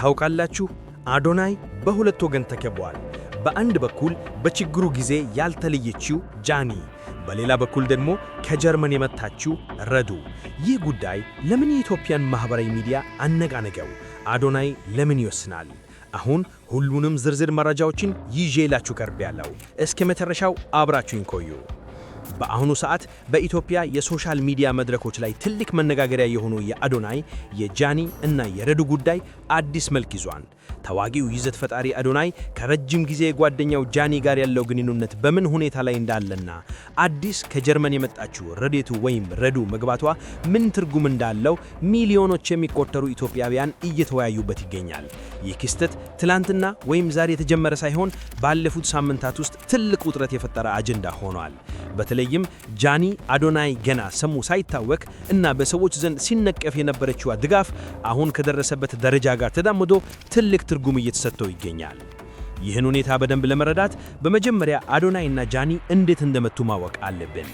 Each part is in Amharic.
ታውቃላችሁ፣ አዶናይ በሁለት ወገን ተከቧል። በአንድ በኩል በችግሩ ጊዜ ያልተለየችው ጃኒ፣ በሌላ በኩል ደግሞ ከጀርመን የመጣችው ረዱ። ይህ ጉዳይ ለምን የኢትዮጵያን ማኅበራዊ ሚዲያ አነቃነቀው? አዶናይ ለምን ይወስናል? አሁን ሁሉንም ዝርዝር መረጃዎችን ይዤላችሁ ቀርቤያለሁ። እስከ መጨረሻው አብራችሁኝ ቆዩ። በአሁኑ ሰዓት በኢትዮጵያ የ social media መድረኮች ላይ ትልቅ መነጋገሪያ የሆኑ የአዶናይ፣ የጃኒ እና የረዱ ጉዳይ አዲስ መልክ ይዟል። ታዋቂው ይዘት ፈጣሪ አዶናይ ከረጅም ጊዜ ጓደኛው ጃኒ ጋር ያለው ግንኙነት በምን ሁኔታ ላይ እንዳለና አዲስ ከጀርመን የመጣችው ረዴቱ ወይም ረዱ መግባቷ ምን ትርጉም እንዳለው ሚሊዮኖች የሚቆጠሩ ኢትዮጵያውያን እየተወያዩበት ይገኛል። ይህ ክስተት ትላንትና ወይም ዛሬ የተጀመረ ሳይሆን ባለፉት ሳምንታት ውስጥ ትልቅ ውጥረት የፈጠረ አጀንዳ ሆኗል። በተለይም ጃኒ አዶናይ ገና ስሙ ሳይታወቅ እና በሰዎች ዘንድ ሲነቀፍ የነበረችዋ ድጋፍ አሁን ከደረሰበት ደረጃ ጋር ተዳምዶ ትልቅ ትርጉም እየተሰጠው ይገኛል። ይህን ሁኔታ በደንብ ለመረዳት በመጀመሪያ አዶናይ እና ጃኒ እንዴት እንደመቱ ማወቅ አለብን።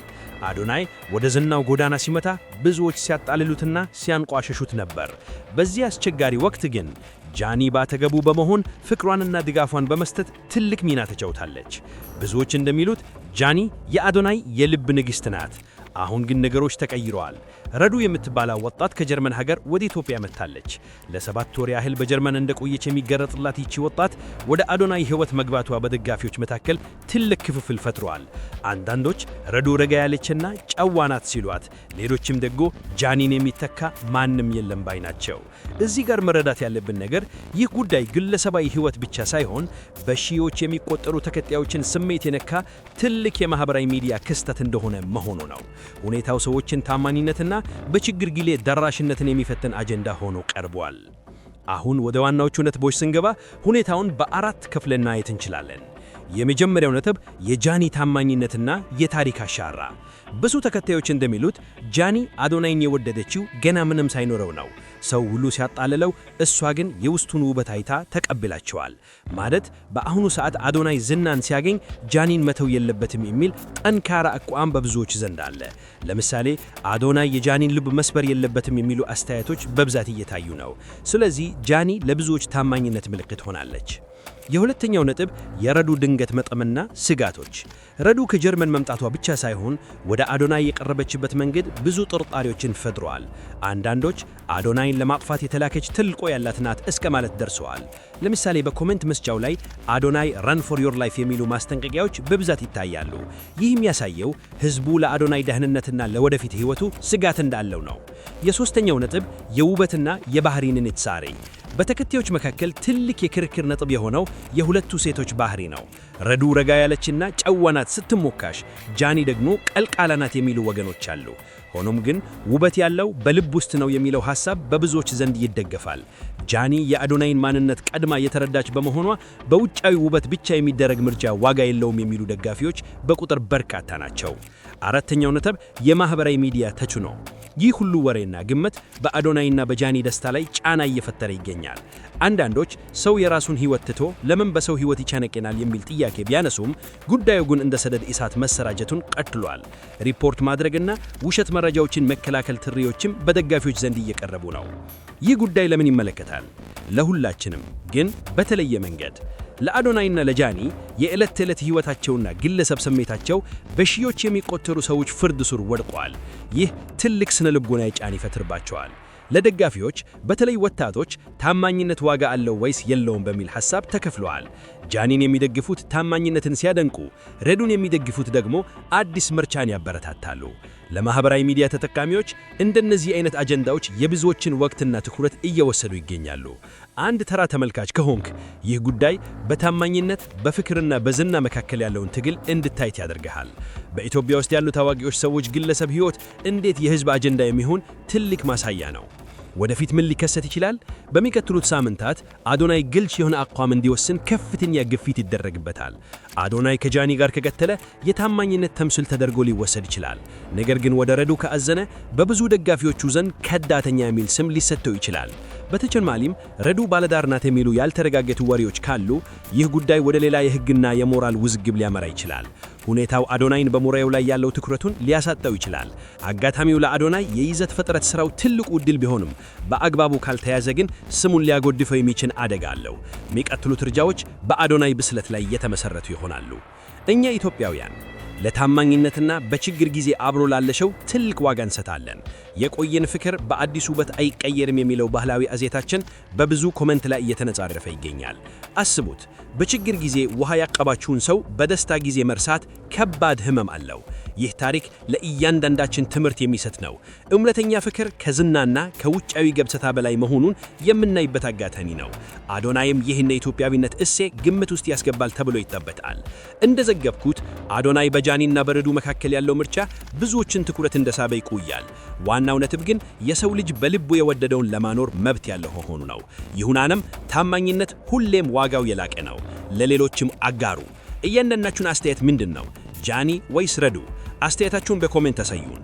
አዶናይ ወደ ዝናው ጎዳና ሲመታ ብዙዎች ሲያጣልሉትና ሲያንቋሸሹት ነበር። በዚህ አስቸጋሪ ወቅት ግን ጃኒ ባጠገቡ በመሆን ፍቅሯንና ድጋፏን በመስጠት ትልቅ ሚና ተጫውታለች። ብዙዎች እንደሚሉት ጃኒ የአዶናይ የልብ ንግሥት ናት። አሁን ግን ነገሮች ተቀይረዋል። ረዱ የምትባለው ወጣት ከጀርመን ሀገር ወደ ኢትዮጵያ መጥታለች። ለ7 ወር ያህል በጀርመን እንደቆየች የሚገለጽላት ይቺ ወጣት ወደ አዶናይ ሕይወት መግባቷ በደጋፊዎች መካከል ትልቅ ክፍፍል ፈጥሯል። አንዳንዶች ረዱ ረጋ ያለችና ጨዋ ናት ሲሏት፣ ሌሎችም ደግሞ ጃኒን የሚተካ ማንም የለም ባይ ናቸው። እዚህ ጋር መረዳት ያለብን ነገር ይህ ጉዳይ ግለሰባዊ ሕይወት ብቻ ሳይሆን በሺዎች የሚቆጠሩ ተከታዮችን ስሜት የነካ ትልቅ የማኅበራዊ ሚዲያ ክስተት እንደሆነ መሆኑ ነው። ሁኔታው ሰዎችን ታማኝነትና በችግር ጊዜ ደራሽነትን የሚፈትን አጀንዳ ሆኖ ቀርቧል። አሁን ወደ ዋናዎቹ ነጥቦች ስንገባ ሁኔታውን በአራት ከፍለን ማየት እንችላለን። የመጀመሪያው ነጥብ የጃኒ ታማኝነትና የታሪክ አሻራ። ብዙ ተከታዮች እንደሚሉት ጃኒ አዶናይን የወደደችው ገና ምንም ሳይኖረው ነው። ሰው ሁሉ ሲያጣልለው፣ እሷ ግን የውስጡን ውበት አይታ ተቀብላቸዋል። ማለት በአሁኑ ሰዓት አዶናይ ዝናን ሲያገኝ ጃኒን መተው የለበትም የሚል ጠንካራ አቋም በብዙዎች ዘንድ አለ። ለምሳሌ አዶናይ የጃኒን ልብ መስበር የለበትም የሚሉ አስተያየቶች በብዛት እየታዩ ነው። ስለዚህ ጃኒ ለብዙዎች ታማኝነት ምልክት ሆናለች። የሁለተኛው ነጥብ የረዱ ድንገት መጠምና ስጋቶች። ረዱ ከጀርመን መምጣቷ ብቻ ሳይሆን ወደ አዶናይ የቀረበችበት መንገድ ብዙ ጥርጣሬዎችን ፈጥሯል። አንዳንዶች አዶናይን ለማጥፋት የተላከች ተልዕኮ ያላት ናት እስከ ማለት ደርሰዋል። ለምሳሌ በ comment መስጫው ላይ "አዶናይ run for your life" የሚሉ ማስጠንቀቂያዎች በብዛት ይታያሉ። ይህ የሚያሳየው ህዝቡ ለአዶናይ ደህንነትና ለወደፊት ህይወቱ ስጋት እንዳለው ነው። የሶስተኛው ነጥብ የውበትና የባህሪ ንጽጽር። በተከታዮች መካከል ትልቅ የክርክር ነጥብ የሆነው የሁለቱ ሴቶች ባህሪ ነው። ረዱ ረጋ ያለችና ጨዋ ናት ስትሞካሽ፣ ጃኒ ደግሞ ቀልቃላ ናት የሚሉ ወገኖች አሉ። ሆኖም ግን ውበት ያለው በልብ ውስጥ ነው የሚለው ሐሳብ በብዙዎች ዘንድ ይደገፋል። ጃኒ የአዶናይን ማንነት ቀድማ የተረዳች በመሆኗ በውጫዊ ውበት ብቻ የሚደረግ ምርጫ ዋጋ የለውም የሚሉ ደጋፊዎች በቁጥር በርካታ ናቸው። አራተኛው ነጥብ የማኅበራዊ ሚዲያ ተጽዕኖ። ይህ ሁሉ ወሬና ግምት በአዶናይና በጃኒ ደስታ ላይ ጫና እየፈጠረ ይገኛል። አንዳንዶች ሰው የራሱን ሕይወት ትቶ ለምን በሰው ሕይወት ይጨነቃል የሚል ጥያቄ ቢያነሱም ጉዳዩ ግን እንደ ሰደድ እሳት መሰራጨቱን ቀጥሏል። ሪፖርት ማድረግና ውሸት መረጃዎችን መከላከል ጥሪዎችም በደጋፊዎች ዘንድ እየቀረቡ ነው። ይህ ጉዳይ ለምን ይመለከታል? ለሁላችንም፣ ግን በተለየ መንገድ ለአዶናይና ለጃኒ የዕለት ተዕለት ሕይወታቸውና ግለሰብ ስሜታቸው በሺዎች የሚቆጠሩ ሰዎች ፍርድ ስር ወድቋል። ይህ ትልቅ ስነ ልቦናዊ ጫና ይፈጥርባቸዋል። ለደጋፊዎች በተለይ ወጣቶች ታማኝነት ዋጋ አለው ወይስ የለውም በሚል ሐሳብ ተከፍለዋል። ጃኒን የሚደግፉት ታማኝነትን ሲያደንቁ፣ ረዱን የሚደግፉት ደግሞ አዲስ ምርጫን ያበረታታሉ። ለማኅበራዊ ሚዲያ ተጠቃሚዎች እንደነዚህ አይነት አጀንዳዎች የብዙዎችን ወቅትና ትኩረት እየወሰዱ ይገኛሉ። አንድ ተራ ተመልካች ከሆንክ ይህ ጉዳይ በታማኝነት፣ በፍቅርና በዝና መካከል ያለውን ትግል እንድታይ ያደርግሃል። በኢትዮጵያ ውስጥ ያሉ ታዋቂዎች ሰዎች ግለሰብ ሕይወት እንዴት የሕዝብ አጀንዳ የሚሆን ትልቅ ማሳያ ነው። ወደፊት ምን ሊከሰት ይችላል? በሚቀጥሉት ሳምንታት አዶናይ ግልጽ የሆነ አቋም እንዲወስን ከፍተኛ ግፊት ይደረግበታል። አዶናይ ከጃኒ ጋር ከቀጠለ የታማኝነት ተምሳሌት ተደርጎ ሊወሰድ ይችላል። ነገር ግን ወደ ረዱ ካዘነ በብዙ ደጋፊዎቹ ዘንድ ከዳተኛ የሚል ስም ሊሰጠው ይችላል። በተጨማሪም ረዱ ባለትዳር ናት የሚሉ ያልተረጋገጡ ወሬዎች ካሉ ይህ ጉዳይ ወደ ሌላ የሕግና የሞራል ውዝግብ ሊያመራ ይችላል። ሁኔታው አዶናይን በሙያው ላይ ያለው ትኩረቱን ሊያሳጣው ይችላል። አጋጣሚው ለአዶናይ የይዘት ፈጠራ ስራው ትልቁ ዕድል ቢሆንም በአግባቡ ካልተያዘ ግን ስሙን ሊያጎድፈው የሚችል አደጋ አለው። የሚቀጥሉት እርምጃዎች በአዶናይ ብስለት ላይ የተመሰረቱ ይሆናሉ። እኛ ኢትዮጵያውያን ለታማኝነትና በችግር ጊዜ አብሮ ላለ ሰው ትልቅ ዋጋ እንሰጣለን። የቆየን ፍቅር በአዲስ ውበት አይቀየርም የሚለው ባህላዊ እሴታችን በብዙ comment ላይ እየተንጸባረቀ ይገኛል። አስቡት፣ በችግር ጊዜ ውሃ ያቀበላችሁን ሰው በደስታ ጊዜ መርሳት ከባድ ህመም አለው። ይህ ታሪክ ለእያንዳንዳችን ትምህርት የሚሰጥ ነው። እውነተኛ ፍቅር ከዝናና ከውጫዊ ገጽታ በላይ መሆኑን የምናይበት አጋጣሚ ነው። አዶናይም ይህን የኢትዮጵያዊነት እሴት ግምት ውስጥ ያስገባል ተብሎ ይጠበቃል። እንደዘገብኩት አዶናይ በጃኒና በረዱ መካከል ያለው ምርጫ ብዙዎችን ትኩረት እንደሳበ ይቆያል። ዋናው ነጥብ ግን የሰው ልጅ በልቡ የወደደውን ለማኖር መብት ያለው መሆኑ ነው። ይሁናንም ታማኝነት ሁሌም ዋጋው የላቀ ነው። ለሌሎችም አጋሩ። እያንዳንዳችሁን አስተያየት ምንድን ነው? ጃኒ ወይስ ረዱ? አስተያየታችሁን በ comment አሳዩን።